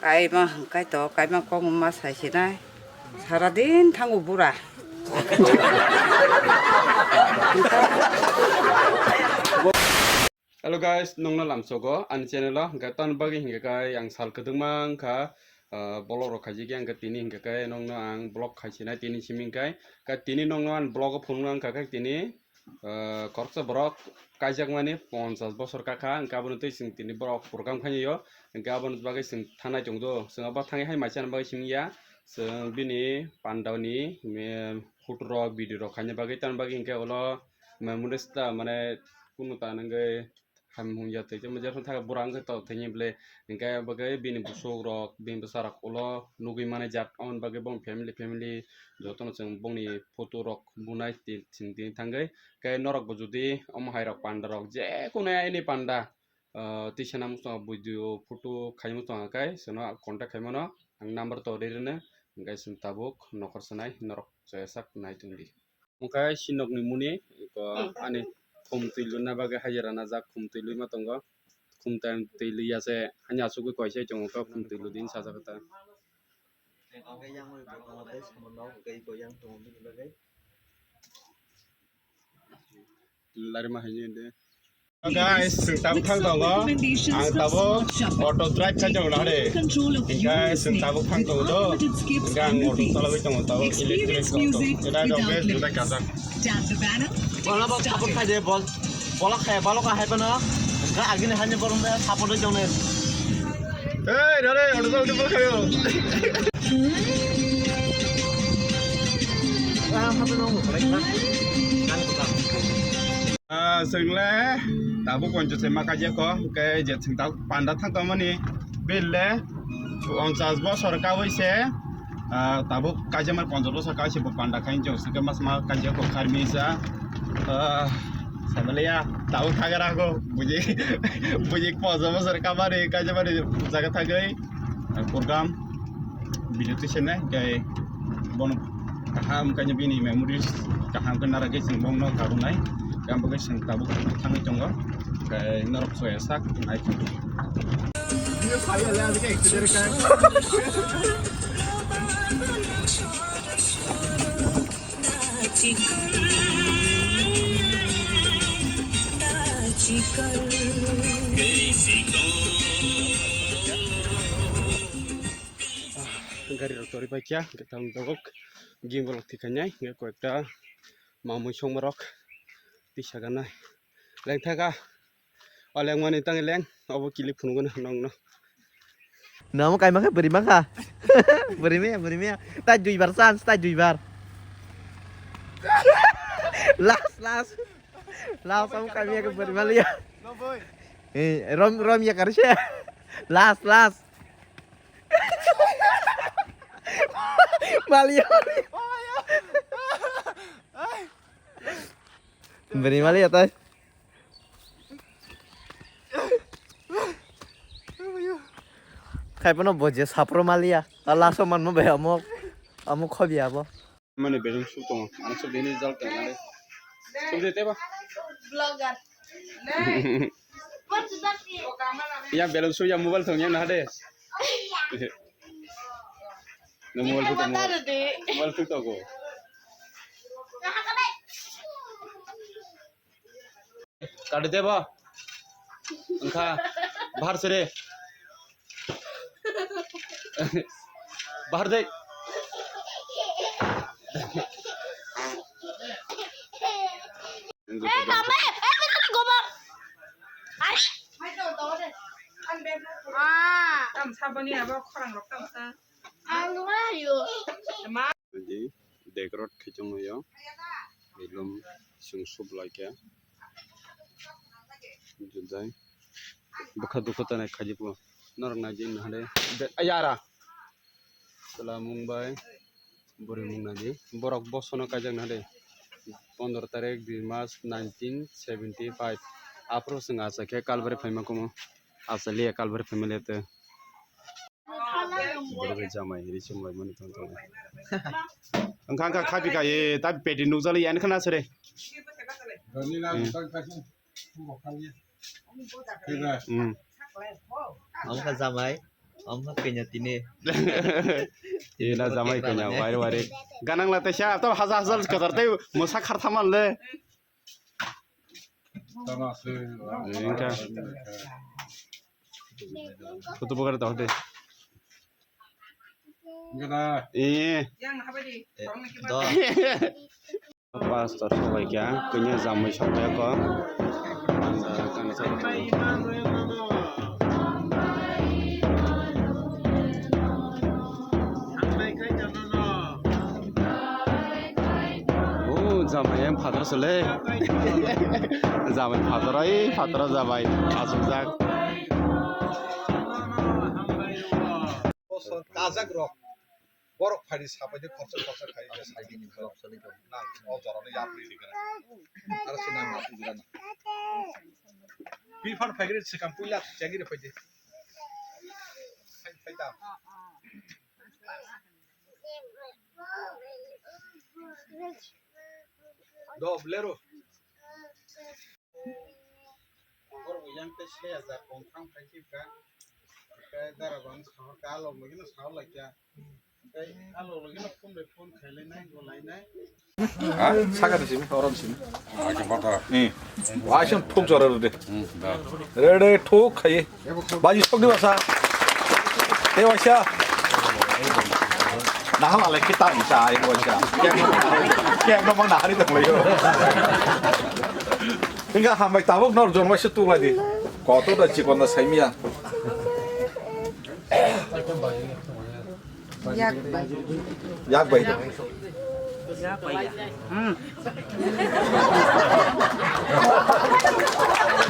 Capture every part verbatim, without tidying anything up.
Kaima hwnkhe to, kaima kokma sai sinai. Sara din thango bura. Hello guys, nongno lamsogo ani channel o, hwnkhe ton bagwi hwnkhe kai ang sal kwdwkma wngkha, ah, vlog rok khaijak ya, hwnkhe tini hwnkhe kai nongno ang vlog khai sinai tini simi hwnkhe kai, kai tini nongno ang vlog o phunukna wngkha kai tini, ah, khoroksa borok kaijakmani ponchas bosor kakha, hwnkhe abono twi chwng tini borok program khainai o, hwnkhe aboni bagwi chwng thangnai tongdo, chwng abo thangwi hai maisa bagwi simi ya, chwng bini pandani, em, photo rok, video rok khaina bagwi, tamni bagwi hwnkhe ulo memories ta, mane, kunu ta nangwi ham hung ya tei tamo jero thang bura wngkhe to thangwi bwle hwnkhe bagwi bini bwswk rok bini bwsa rok ulo nugwi mani jat, aboni bagwi bong family family jotono chwng bongni photo rok bunai twi chwng tini thangwi. Khe norok bo jodi omo hai rok panda rok je kunu any panda, ah, twi sana muchungo video photo khai muchungo khe chwngno contact khai mano, ang number to ri rwno, hwnkhe chwng tabuk nokhor sanai norok chaya sak nai tongdi. Hwnkhe sinokni muni, eko ani khum twi luna bagwi hajira najak, khum twi lwi ma tongo. Khum twi, twi lwi ya se hani asugwi koisa tongo, khe khum twi ludi hinwi sajak khe ta. Lari ma haini de. Guys, chwng tabuk thang tongo. Ang tabuk auto drive khai tongo na de. Guys, chwng tabuk thang tongo do. Hwnkhe ang auto chalogwi tongo tabuk electric auto. Juda rok be juda kajak. Bola bo support khai de, bol. Bola khai, bola khai pano. Hwnkhe agini hani borok be support oi tongo. Ei, dale, auto chalogwi bo khayo. Ah, chwng le tabuk ponchas se ma kaijak kho, hwnkhe je chwng tabuk panda thang tongmani bill le ponchas bosor kaui se, ah, tabuk kaijakmani ponchas bosor kaui se bo panda khai chwng swkhe mas ma kaijak kho kharmi sa, ah, samaliya tabuk thagara kho buji buji ponchas bosor kamani kaijakmani jaga thagwi, ah, program. Video twi sene, hwnkhe bono kaham khe bini memories kaham khe narwgwi chwng bongno karwnai, hwnkhe ang bagwi chwng tabuk thangwi tongo, hwnkhe norok soya sak nai tongo. Gari rok tori paikha, hwnkhe tamni tabuk gimbal rok thikhainai, hwnkhe koyekta mamui songma rok tisa ganai lengthaka. O lengmani tangwi leng, obo kilik phunukgwno nongno. Namo kaima khe bwrwi mankha. Bwrwi maya, bwrwi maya. Tai duibar chance, tai duibar. Last, last. Last amo kaima khe bwrwi maliya. Eh, rom, rom ya karise. Last, last. Maliya. Bini maliya tai. Khaipano bo je sapro maliya. Ta laso manma bai amo, amo khobi abo. Mani belum suk tongo. Ang suk dini jal tengale. Suk de teba. Vlogger. Ya belum suk ya mobile thong ya na de. No mobile suk tongo. Mobile suk tongo. Kadi deba. Engkha. Bahar sere. Bahar de. Eh, mama, eh, eh, gobar. Ai. Ah. Tam sabani abo khorang rok tam sa. Ang nungla yo. Di decorate khe tonglaio. Belum chwng sup laikha. Judai. Bwkha dukha tanai khajibo. Norok naidi nahade. Ayara. Chwla mung bai bwrwi mung naidi. Borok bosono kaijak nahade. Pondro tarik dui mas nineteen seventy five. Aphuru chwng acha khe Kalbari phaima kumo. Acha liya Kalbari phaima liya te. Borok bai jamai ri chumlaimani tong tong. Wngkha wngkha khapi kha, e, ta peti nukjali, yani khana sere. Hmm. Hmm. Wngkha jamai. Omo kanya tini. Ina jamai kanya, wari wari. Ganang la tesa, to haja haja katar tei mosa kharthaman le. Engka. Tutu bokar tau de. Engka. Eh. Pastor sobai kya, kanya jamai sobai ko. O jamai yang phatar sole. Jamai phatar ai, phatar jamai asukjak. Bosor kajak rok. Borok phaidi sapai de khorsa khorsa khai de sai de. Na, o jorani yapri de kana. Ara sina ma tu jira na. Bifan phaigri sikam puila chengri phaidi. Khai khai da. Do blero. Borok yang tei se hajar kong thang khai khe ka. Kai dara bang sahor ka alok lagi na sahor lai kya. Kai alok lagi na phone bai phone khai lai nai, go lai nai. Ha? Saka de simi, orom simi. Acha bata. Eh. Waisam thuk jora de. Hmm, da. Re re thuk khai. Baji sok di basa. Te waisa. Nahal ale kita bisa ai waisa. Kek no, kek no mang nahari tak layo. Engka hambai tabuk nor jon waisa tu lagi. Koto da chikon da saimia. Yak bai. Yak bai. Yak bai ya. Hmm.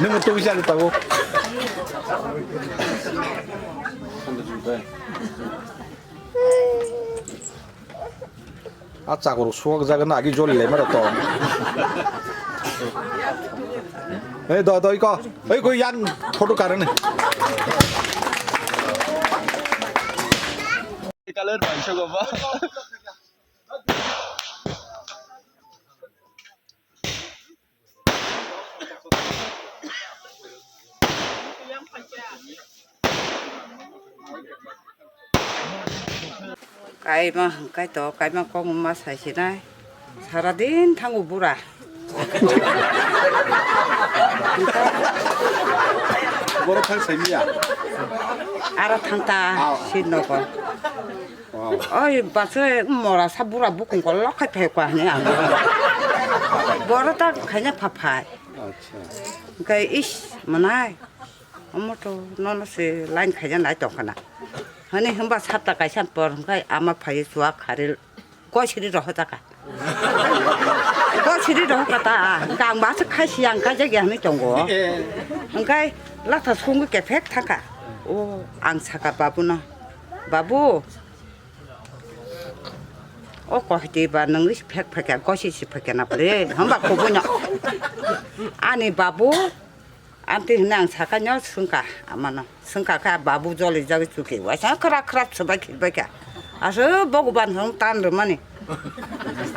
Nung tu bisa lu tahu. A chakurok suwak jaga na agi joli lai mara to. Ei do do iko. Ei ko yang photo karane. Color bai sa go ba. Kaima hwnkhe to, kaima kokma ma sai sinai. Sara din thango bura. Boro thang sai miya. Aro thang ta, ah, si nogo. Wow. Oi, bachoi mora sa bura bukung ko lokhai phai kwa hini ang. Boro ta khaina pha phai. Acha. Hwnkhe is manai. Omo to nono se line khaina nai tong khana. Hani hwnba sapta kaisa por hwnkhe ama phai chuak kharil. Kosiri roho taka. Kosiri roho kata. Hwnkhe ang bachoi khai si ang kaijak ya hwnwi tongo. Hwnkhe latha sungwi kephek thangkha. O ang saka babuno. Babu, o kohti ba nungwi si phek phekya, gosi si phekya na pore, hamba kubuino. Ani babu, amtwi hwnwi ang saka nyo swngkha, amano. Swngkha kha babu joli jagwi chuki, waisa khra khra swbai khilbai kha. Aso Bhagwan hwn tan rwmani.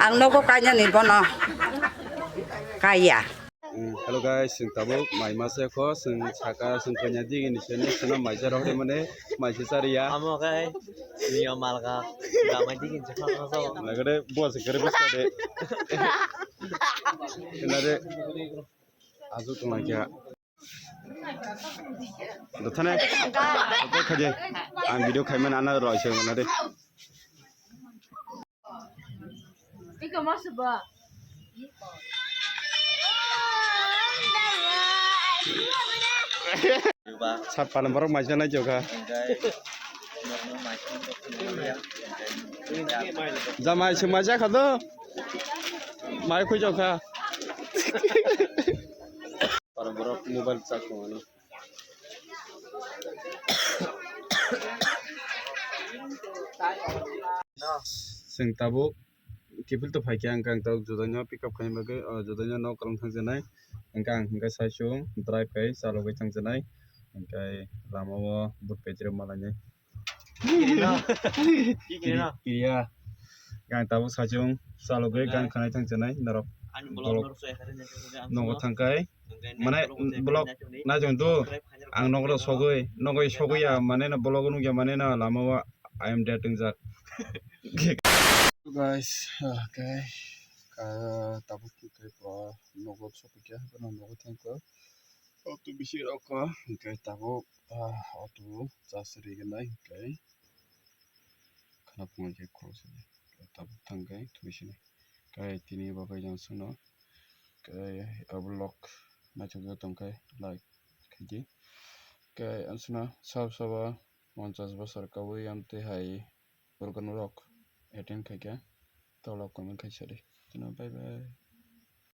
Ang nogo kainani bono. Kaiya. Mm, hello guys, chwng tabuk mai masa kho, chwng saka, chwng kanya digi ni sene, sene mai jaro hore mane, mai se chariya. Amo khe, niyo malga, gamai digi ni se khakra jao. Nagade, buas kare bus kade. Nade, azu tong lagi ya. Dothane, dothane khaje, ang video khaimani ana roi se nade. Iko masu ba. Sat pala borok maisa nai jokha. Jamai se maisa kha do. Mai khui jokha. Para borok mobile charge tongmani. Chwng tabuk kiphil to phaikha, hwnkhe ang tabuk judaino pick up khaina bagwi, o judaino nok kwlwng thangjaknai. Hwnkhe ang hwnkhe saichung drive khai chalogwi thangjaknai. Hwnkhe lama o but petrol malainai. Kiriya. Hwnkhe ang tabuk saichung chalogwi gang khanai thangjaknai norok. Vlog nogo thangkai. Mane vlog naijong do. Ang nogro sogwi, nogwi sogwi ya, mane no vlog nugya, mane no lama o I am dead wngjak. Guys, okay. Ka tabuk khe ba nogo sogwi khe, bono nogo thangkha. Auto bisi rokha, hwnkhe tabuk, ah, auto charge rigenai, hwnkhe khana phunai khe khoroksa tabuk thangkhe thubui sini. Khe tini bo khe jang sano, khe abo vlog naithokjak tongkhe like khaidi. Khe ang sano sab sabo ponchas bosor kabui amtwi hai borok rok attend khaikha, tolo comment khaisadi. Tino bye bye.